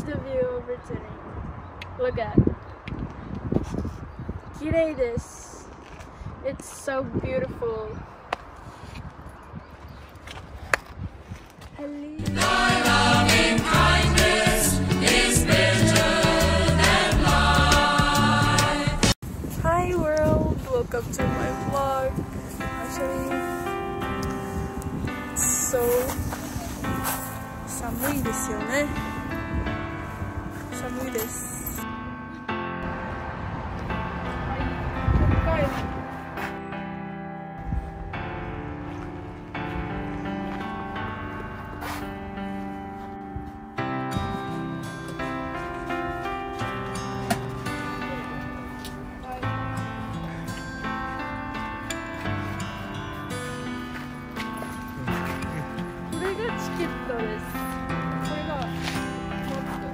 Watch the view over today. Look at. 綺麗です。It's so beautiful. Hello. Hi world, welcome to my vlog. Actually, it's so 寒いですよね。寒いです。はい、北海道。これがチケットです。これがマップ。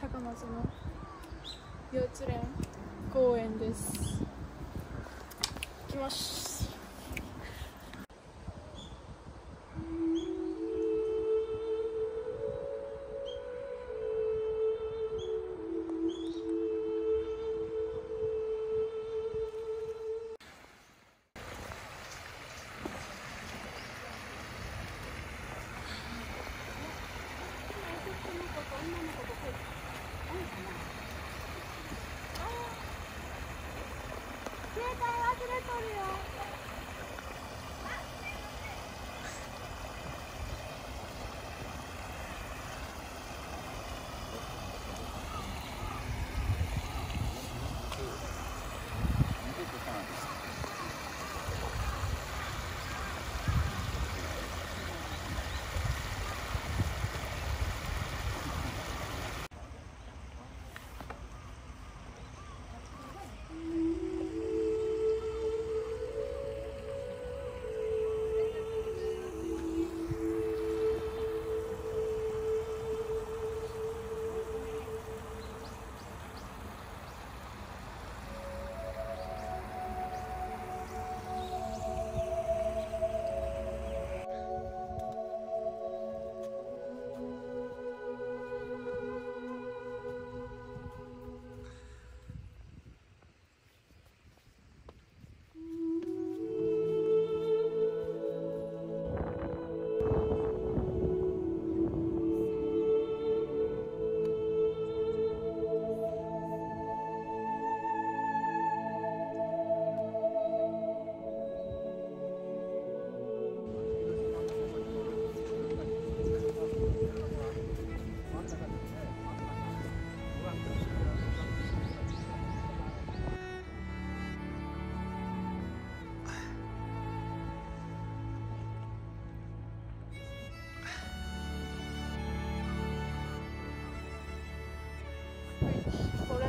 高松の幼稚園公園です。行きます。携帯忘れとるよ。これ。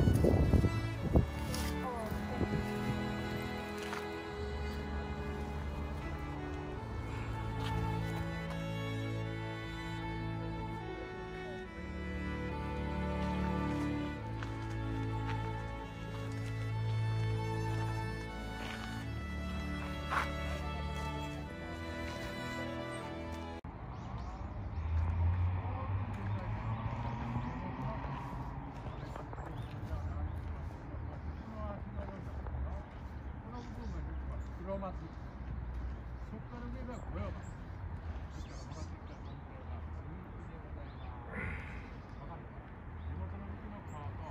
そこから上が小山そこから戻ってきた本体が鈴木でございます。わかるかな。地元の木の皮と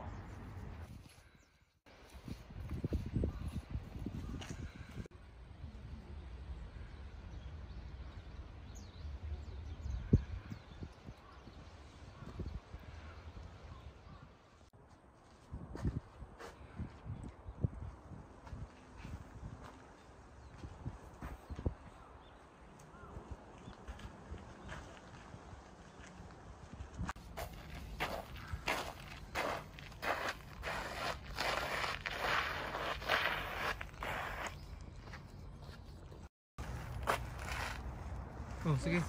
Oh, sige.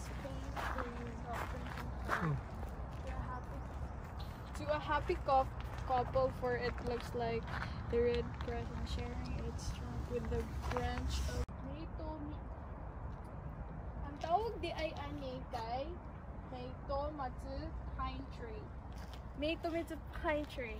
Oh. To a happy couple, for it looks like the red crescent sharing its trunk with the branch of Meito. Ang tawag di ay ani kay Meito Matsu Pine Tree. Meito Matsu Pine Tree.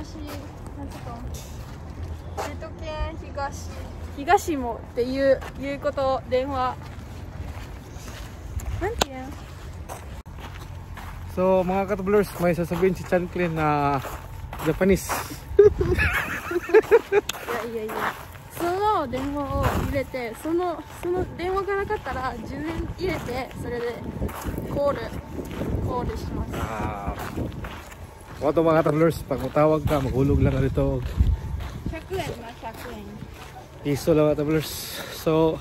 東なんつうか首都圏東東もっていうこと電話なんて言うん So mga katravelers, may sasabihin si Chan Clin na Japanese. いやいやいや、その電話を入れて、その電話がなかったら10円入れて、それでコールします。 Ah, uh, mga travelers, pag mutawag ka, maghulog lang ka dito. 100円な、100円。 Piso lang, mga travelers. So,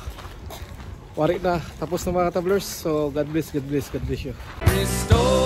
wari na. Tapos na, mga travelers. So, God bless, God bless, God bless you. Restore